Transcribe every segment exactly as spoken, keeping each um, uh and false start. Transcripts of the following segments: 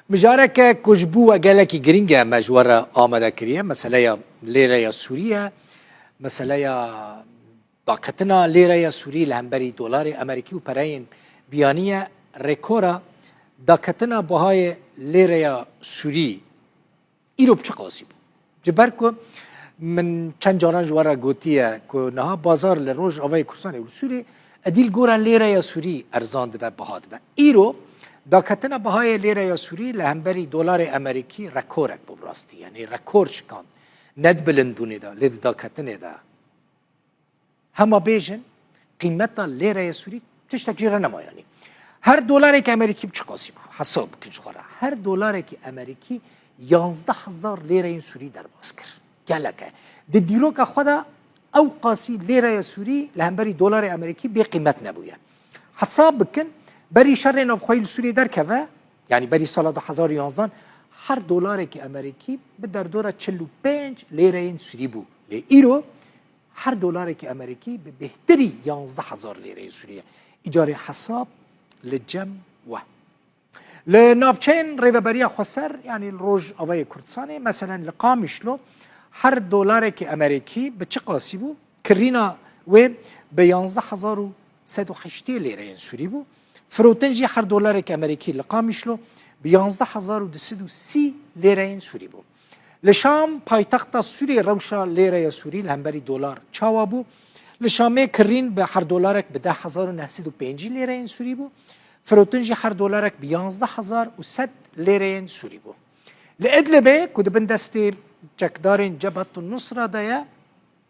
Mijareke ku ji bo we gelekî girîng e, me ji we re amade kiriye. Meseleya lêreya Sûrî ye. Meseleya daketina lêreya Sûrî li hemberî dolarê Amerîkî û pereyên biyanî ye. Rekora daketina bihayê lêreya Sûrî îro bi çi qasî bû? Ji ber ku min çend caran ji we re gotiye ku niha bazar li Rojavayê Kurdistanê û li Sûriyê êdî li gora lêreya Sûrî erzan dibe, biha dibe. Îro daketina bihayê lêreya Sûrî li hemberî dolarê Amerîkî rekorek bû bi rastî. Yanî rekor şikand. Ne di bilindbûnê de, lê di daketinê de. Hema bêjin, qîmeta lêreya Sûrî tiştek jê re nema yanî. Her dolarek Amerîkî bi çi qasî bû? Hesab bikin ji xwe re. Her dolarek Amerîkî yanzdeh hezar lêreyên Sûrî derbas kir. Gelek e. Di dîroka xwe de ew qasî lêreya Sûrî li hemberî dolarê Amerîkî bê qîmet nebûye. Hesab bikin, berî şerê navxweyî li Sûriyê derkeve, yanî berî sala du hezar û yanzdeh, her dolarek Amerîkî bi derdora çil û pênc lêreyên Sûrî bû. Lê îro her dolarek Amerîkî bi bêhtirî yanzdeh hezar lêreyên Sûrî ye. Îcarê hesab li cem we. Li navçeyên Rêveberiya Xweser, yanî li Rojavayê Kurdistanê, meselen li Qamişlo, her dolarek Amerîkî bi çi qasî bû? Kirîna wê bi yanzdeh hezar û sed û heştê lêreyên Sûrî bû. Firotin jî her dolarek Amerîkî li Qamişlo bi yanzdeh hezar û du sed û sî lêreyên Sûrî bû. Li Şam, paytexta Sûriyê, rewşa lêreya Sûrî li hemberî dolar çawa bû? Li Şamê kirîn bi her dolarek bi deh hezar û neh sed û pêncî lêreyên Sûrî bû. Firotin jî her dolarek bi yanzdeh hezar û sed lêreyên Sûrî bû. Li Idlibê, ku di bin destê çekdarên Cebhetun Nusra de ye,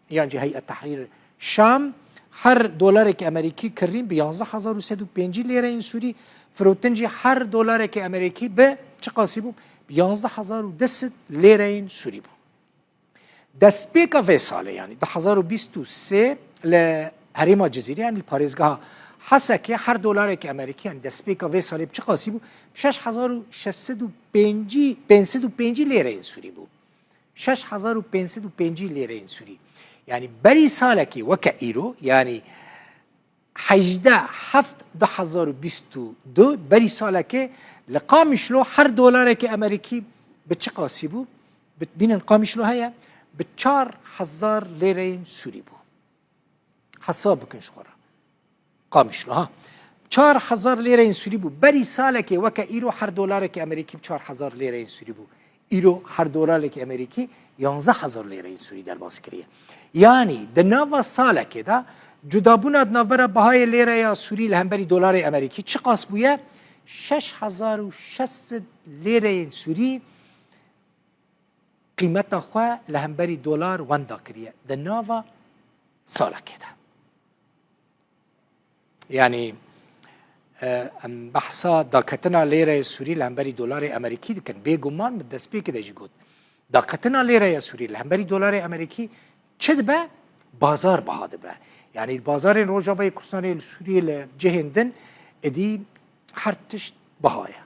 yan jî Heyet Tehrîr Şam, her dolarek Amerîkî kirîn bi yanzdeh hezar û sed û pêncî lêreyên Sûrî, firotin jî her dolarek Amerîkî bi çi qasî bû? Bi yanzdeh hezar û du sed lêreyên Sûrî bû. Destpêka vê salê, yanî du hezar û bîst û sê, li herêma Cizîrê, yanî li parêzgeha Hesekê, her dolarek Amerîkî, yanî destpêka vê salê bi çi qasî bû? Şeş hezar û şeş sed û pêncî, pênc sed û pêncî lêreyên Sûrî bû. Şeş hezar û pênc sed û pêncî lêreyên Sûrî. Yanî berî salekê weke îro, yanî hejdeh heft du hezar û bîst û du, berî salekê li Qamişlo her dolareke Amerîkî bi çi qasî bû? Bi, bînin Qamişlo heye, bi çar hezar lêreyên Sûrî bû. Hesab bikin ji xwe re. Qamişlo, ha. Çar hezar lêreyên Sûrî bû. Berî salekê weke îro her dolareke Amerîkî bi çar hezar lêreyên Sûrî bû. Îro her dolareke Amerîkî yanzdeh hezar lêreyên Sûrî derbas kiriye. Yanî di nava salekê de cudabûna di navbera bihayê lêreya Sûrî li hemberî dolarê Amerîkî çiqas bûye? Şeş hezar û şeş sed lêreyên Sûrî qîmeta xwe li hemberî dolar wenda kiriye di nava salekê de. Yanî, e, em behsa daketina lêreyê Sûrî li hemberî dolarê Amerîkî dikin. Bêguman min destpêkê de jî got. Daketina lêreya Sûrî li hemberî dolarê Amerîkî çi dibe? Bazar biha dibe. Yanî bazarên Rojavayê Kurdistanê, li Sûriyê, li cihên din êdî her tişt biha ye.